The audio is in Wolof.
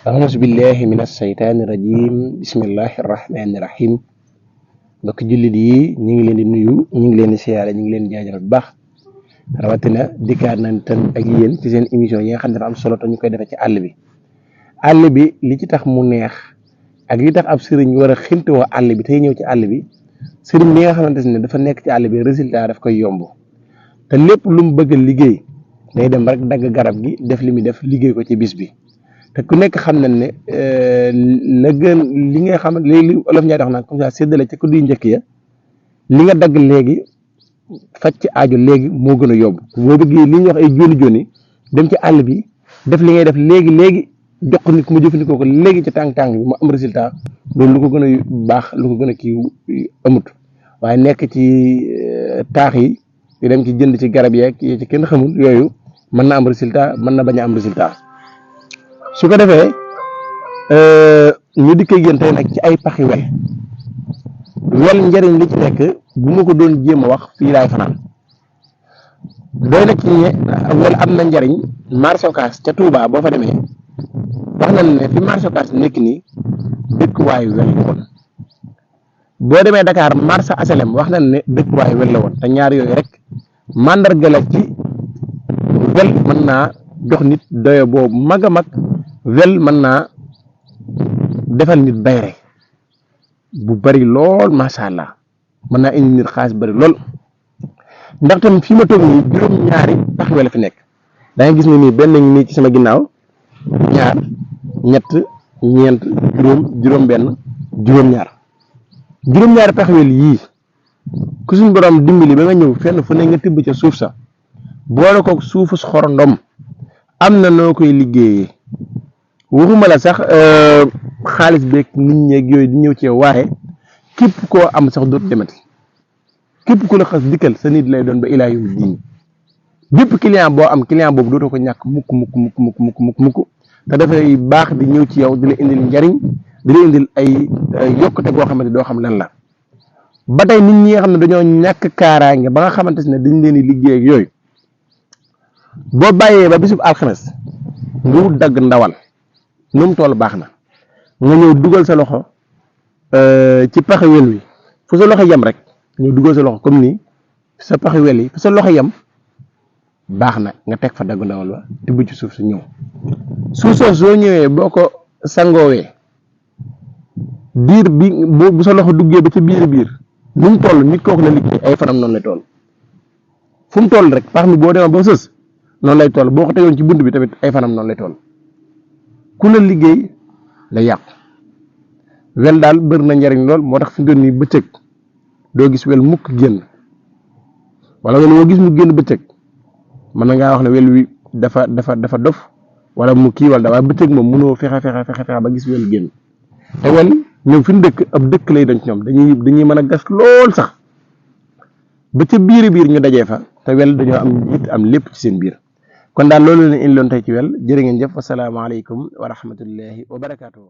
أعوذ بالله من الشيطان الرجيم بسم الله الرحمن الرحيم mbokk jullit yi ñu ngi leen di nuyu ñu ngi leen di siyaare ñu ngi leen di jaajëfal bu baax rawatina dikkaat nañ tan ak yéen ci seen émission yi nga xam ne am solo te ñu koy defee ci àll bi li ci tax mu neex ak li tax ab sëriñ war a xintewoo àll bi tey ñëw ci àll bi sëriñ bi nga xamante ne dafa nekk ci àll bi résultat daf koy yomb te lépp lu mu bëgg a liggéey day dem rek dagg garab gi def li muy def liggéey ko ci bis bi. te ku nekk xam nañ ne la gën li nga xam léegi olof ñaay wax naan comme ça séddale ca ku duy njëkk ya li nga dagg léegi faj ci aajo léegi moo gën a yóbbu boo bëggee li ñuy wax ay joni dem ci àll bi def li ngay def léegi jox ko nit mu jëfandikoo ko léegi ci tàng-tàng bi mu am résultat loolu lu ko gën a baax lu ko gën a kii amut waaye nekk ci taax yi di dem ci jënd ci garab yeeg ci kenn xamul yooyu mën na am résultat mën na bañ a am résultat. su ko defee ñu dikkee yéen tey nag ci ay paxi wel njëriñ li ci nekk bu ma ko doon jéem a wax fii laay fanaan doy na ci wel am na njëriñ marché Ocass ca Touba boo fa demee wax nañ ne fi marché Ocass nekk nii dëkkuwaayu wel la woon boo demee Dakar marché HLM wax nañ ne dëkkuwaayu wel la woon te ñaar yooyu rek mandarga la ci wel mën naa jox nit doyo boobu mag a mag wel mën naa defal nit bayre bu bari lool macha allah mën naa indi nit xaalis bari lool ndax tam fi ma toog nii juróom-ñaari pax wel fi nekk da nga gis ne nii benn nii ci sama ginnaaw ñaar ñett ñeent juróom-benn juróom-ñaar juróom-ñaari pax wel yii ku suñ borom dimbali ba nga ñëw fenn fu ne nga tibb ca suuf sa boole koog suufu xorondom am na noo koy liggéeyee. waxuma la sax xaalis beeg nit ñeeg yooyu di ñëw ci waaye képp koo am sax dootu demati képp ku la xas dikkal sa nit lay doon ba ilaa yawmi diin bépp client boo am client boobu dootoo ko ñàkk mukk te dafay baax di ñëw ci yow di la indil njariñ di la indil ay yokkute goo xamante doo xam lan la ba tey nit ñi nga xam ne dañoo ñàkk kaaraange ba nga xamante ne dañ leen di liggéey ak yooyu boo bàyyee ba bisub alxames nga wut dagg ndawal nu mu toll baax na nga ñëw dugal sa loxo ci paxi wel wi fu sa loxo yem rek ñëw dugal sa loxo comme nii sa paxi wel yi fu sa loxo yem baax na nga teg fa dagg ndawal ba tibb ci suuf si ñëw suuf soo soo ñëwee boo ko sangoowee diir bi bu sa loxo duggee ba ci biir nu mu toll nit kooku la liggéey ay fanam noonu lay toll fu mu toll rek pax mi boo demee ba sës noonu lay toll boo ko tegoon ci bunt bi tamit ay fanam noonu lay toll ku la liggéey la yàqu wel daal bëri na njariñ lool moo tax fi doon nii bëccëg doo gis wel mukk génn wala wel woo gis mu génn bëccëg mën na ngaa wax ne wel wi dafa dof wala mu kii wala waaye bëccëg moom mënoo fexe ba gis wel génn te wel ñoom fi ñu dëkk ab dëkk lay doon ci ñoom dañuy mën a gas lool sax ba ca biir ñu dajee fa te wel dañoo am it am lépp ci seen biir kon daal loolu leen indi loon tey ci wel jërë ngeen jëf wasalaamaaleykum wa rahmatullahi wa barakaatuhu